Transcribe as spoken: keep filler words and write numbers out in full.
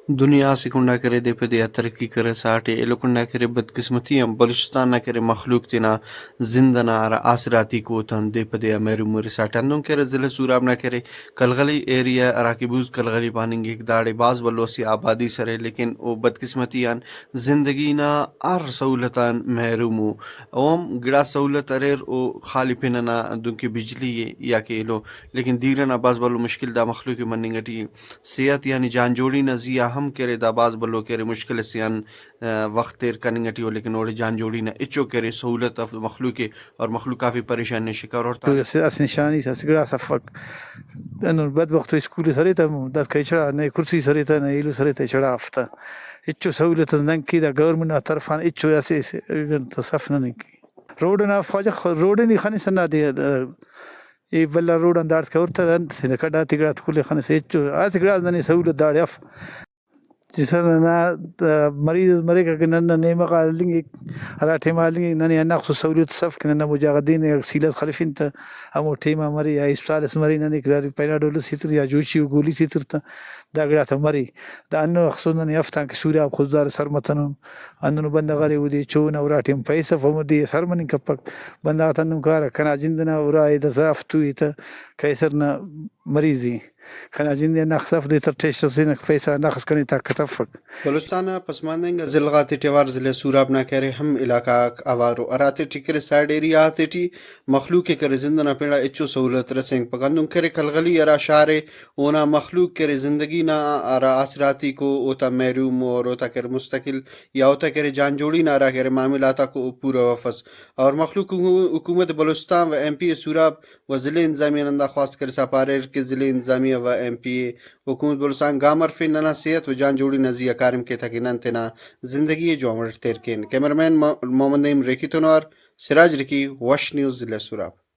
دنیا اسہ کنڈا کرے دے پہ دے آ ترقی کرساٹے، ایلو کنڈا کرے بدقسمتی آن بلوچستان نا کرے مخلوق تینا زند ئنا ہرا آسراتیک او اوتان دے پہ دے آ محروم مرساٹے۔ ہندن کرے ضلع سوراب نا کرے کلغلی ایریا ہراکہ بوز کلغلی پاننگک، داڑے بھاز بھلو اسہ آبادی ئس ارے، لیکن او بدقسمتی آن زندگی نا ہر سہولت آن محروم او۔ او ہم گڑاس سہولت اریر، او خالی پن ئنا دنکہ بجلی اے یا کہ ایلو، لیکن دیر ئنا بھاز بھلو مشکل دا مخلوق ئے مننگ ٹی اے۔ صحت یعنی جان جوڑی نا زی آ ہم کرے، دا بھاز بھلو کرے مشکل ئسے آن، آ، وخت تیر کننگ ٹی او، لیکن اوڑے جان جوڑی نا ہچو کرے سہولت اف مخلوق ئے، اور مخلوق کافی پریشانی نا شکار اور تو اسہ، اسہ نشانی، اسہ گڑاس افک۔ ہندن بدبخت اسکول ئس ارے تہ، داسکا ہچڑا نہ کرسی ئس ارے تہ، نہ ایلو ئس ارے تہ، ہچڑا اف تہ۔ ہچو سہولت ئس ننکہ دا گورنمنٹ نا طرفان ہچو اسہ، اسہ انت اس اف ننکہ۔ روڈ ئنا اف خواجہ، خ-، روڈ ئے نی خنسہ ہندا دے، اے بھلا روڈ آن داڑتکا ہُرتہ، انت سے نا کڈاتے گڑاتے کل ئے خنسہ، ہچو اسہ گڑاس ننے سہولت داڑے اف۔ جسر ننا، آ، مریض اس مریک، اگہ نن نیمہ غا ہلنگک، ہرا ٹائما ہلنگک، ننے ہنداخسو سہولت اس اف کہ نن ہمو جاگہ دین، اگہ سیلہ اس خلفن تہ ہمو ٹائما مرے، یا اسپتال اس مرے، ننے کہ دادے پیناڈول اس ایتر یا جوشی و گولی اس ایتر تہ دا گڑاتا مرے۔ دا ہندن اخسو ننے اف تانکہ سوراب خضدار سر متنن، ہندنو بندغ ارے اودے چو نا اراٹائم پیسہ اف ہمو دے سر مننگ کپک۔ بندغ آتا ہندن کارہ، کنا جند ئنا ارا ءِ داسہ اف تو ءِ تہ کینسر نا مریض ءِ۔ کنا جند ئے ہنداخس اف دے تہ ٹیسٹ ئسے نا پیسہ ہنداخس کنے طاقت افک۔ بلوچستان نا پسماندہ انگا ضلع غاتے ٹی اوار ضلع سوراب نا کہ ارے ہم علاقہ غاک اوار ءُ، ہراتے ٹی کہ ارے سائیڈ ایریا غاتے ٹی مخلوق ءِ کہ ارے زند ئنا پڑا ہچو سہولت رسینگپک۔ ہندن کہ ارے کلغلی ہرا شار ءِ اونا مخلوق کہ ارے زندگی نا ہرا آسراتیک ءُ اوتا محروم ءُ اور اوتا کہ ارے مستقل یا اوتا کہ ارے جان جوڑی نا ہرا کہ ارے معاملات آک او پورو افس۔ اور مخلوق حکو-، حکومت بلوچستان و ایم پی اے سوراب و ضلع انتظامیہ نا ہندا خواست کرسا پاریر کہ ضلع انتظامیہ و ایم پی اے حکومت بلوچستان گام ہرفے، ننا صحت و جان جوڑی نا زی آ کاریم کے تاکہ نن تینا زندگی ءِ جوان وڑ اٹ تیر کین۔ کیمرہ مین مح-، محمد نعیم ریکی تون اوار سراج ریکی، وش نیوز، ضلع سوراب۔